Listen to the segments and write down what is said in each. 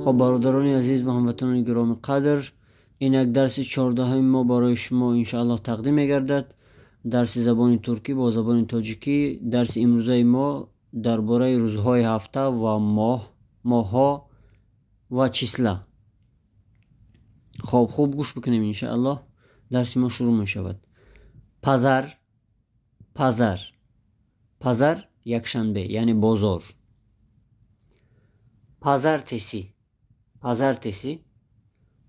Хоб, бародарони азиз ва ҳамватанони гиромӣ қадр, инак дарси 14-ҳами мо барои шумо иншааллоҳ тақдим мегардад. Дарси забони туркӣ бо забони тоҷикӣ. Дарси имрӯзаи мо дар бораи рӯзҳои ҳафта ва моҳҳо ва числа. Хоб, хуб гӯш бикунем, иншааллоҳ дарси мо шурӯъ мешавад. Пазар, пазар, пазар якшанбе, яъне бозор. Пазартеси, пазартеси,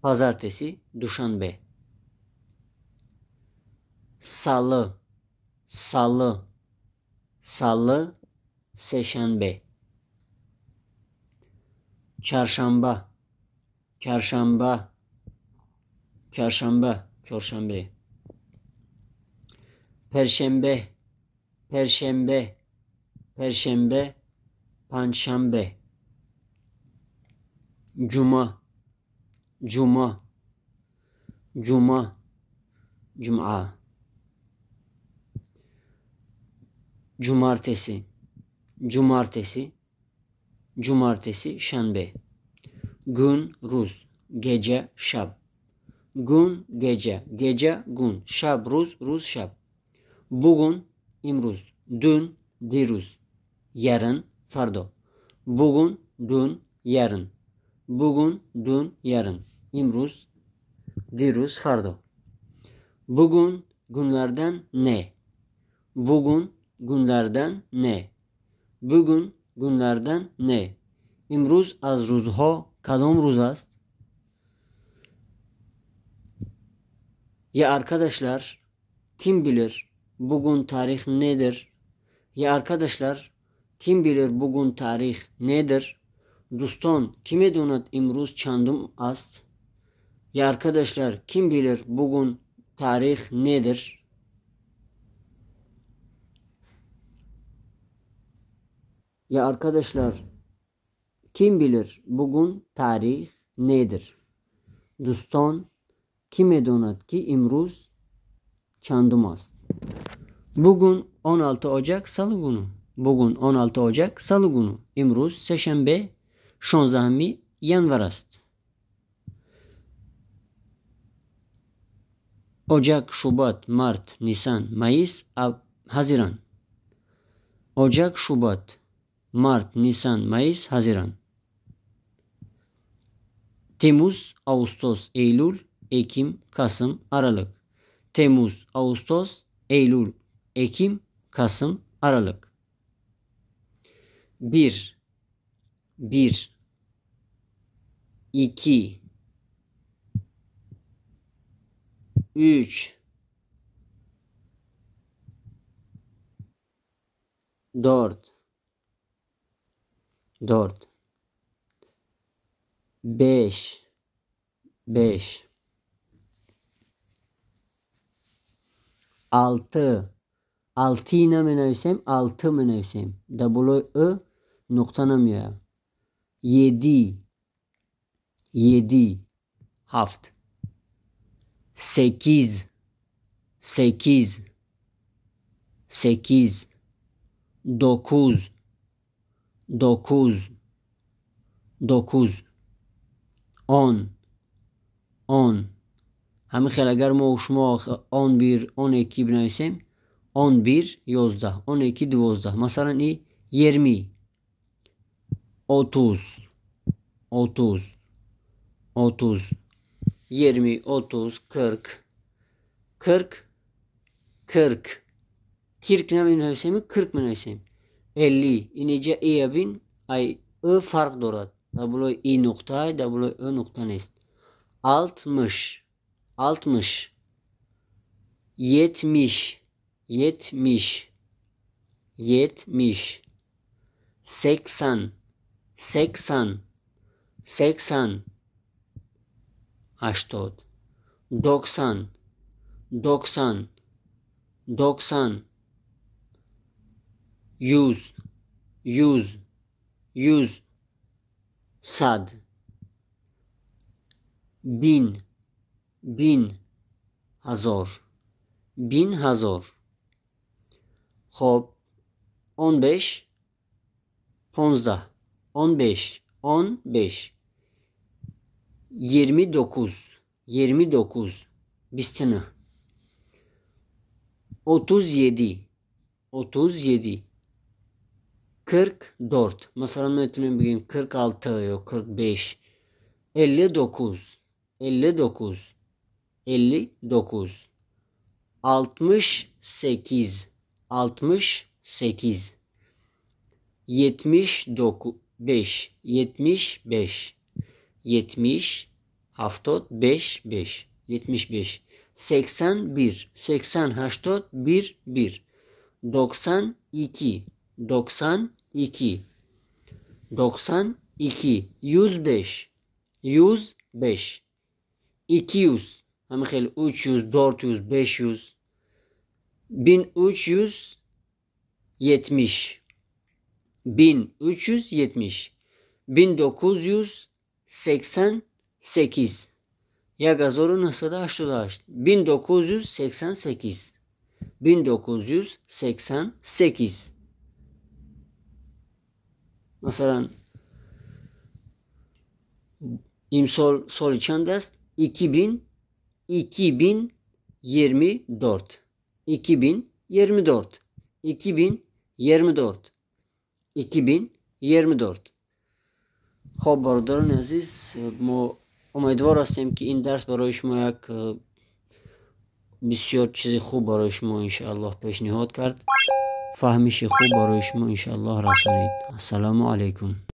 пазартеси душанбе. Салы, салы, салы сешанбе. Чаршанба, чаршанба, чаршанба чоршанбе. Першембе, першембе, першембе панҷшанбе. Ҷума, ҷума, ҷума ҷумъа. Ҷумартеси, ҷумартеси, ҷумартеси шанбе. Гун рӯз, геҷа шаб. Гун геҷа, геҷа гун, шаб рӯз, рӯз шаб. Бугун имрӯз, дун дирӯз, ярын фардо. Бугун дун ярын, бугун дун ярын, имрӯз, дирӯз, фардо. Бугун гунлардан не, бугун гунлардан не, бугун гунлардан не. Имрӯз аз рӯзҳо кадом рӯз аст? Ya arkadaşlar, kim bilir bugün tarih nedir? Ya arkadaşlar, kim bilir bugün tarih nedir? Дӯстон, кӣ медонад имрӯз чандум аст? Ya arkadaşlar, kim bilir bugün tarih nedir? Ya arkadaşlar, kim bilir bugün tarih nedir? Дӯстон, кӣ медонад ки имрӯз чандум аст? Bugün 16 Ocak Salı günü. Bugün 16 Ocak Salı günü. Имрӯз сешанбе 16 январ аст. Ocak, Şubat, Mart, Nisan, Mayıs, Haziran. Ocak, Şubat, Mart, Nisan, Mayıs, Haziran. Temmuz, Ağustos, Eylül, Ekim, Kasım, Aralık. Temmuz, Ağustos, Eylül, Ekim, Kasım, Aralık. 1, 1, 2, 3, 4, 4, 5, 5, 6, 6 наменависем, 6 менависем. Дар болои ы нуқта намеояд. 7, 7, 7, 8, 8, 8, 9, 9, 9, 10, 10. Ҳамин хел агар мо шумо 11, 12 бинависем, 11, 11, 12, 12. Масалан, и 20, 30, 30, 30, 20, 30, 40, 40, 40. 40 наменависем, 40 менависем. 50. Инҷа и бин, ай ы фарқ дорад. Дар болои и нуқта, дар болои ы нуқта нест. 60, 60, 70, 70, 70, 80, 80, 80, 80, 90, 90, 90, 100, 100, 100, 100, бин, бин, ҳазор, бин ҳазор. Хоб, 15, 15, 15, 15, 29, 29, 29. 37, 37, 44. Масалан, метавонем бигӯем 46 ё 45. 59, 59, 59. 68, 68. 75, 75, 70, 75, 5, 75. 81, 80, 81, 1. 92, 92, 92. 105, 105. 200, ҳамин хел 300, 400, 500. 1370, 1370. 1988, 1988, 1988, 1988. Масалан, имсол соли чанд аст? 2024, 2024, 2024, 2024. Хоб, бародарони азиз, мо умедвор ҳастем, ки ин дарс барои шумо як бисёр чизи хуб барои шумо, иншоаллоҳ, пешниҳод кард, фаҳмиши хуб барои шумо, иншоаллоҳ, расонид. Ассалому алайкум.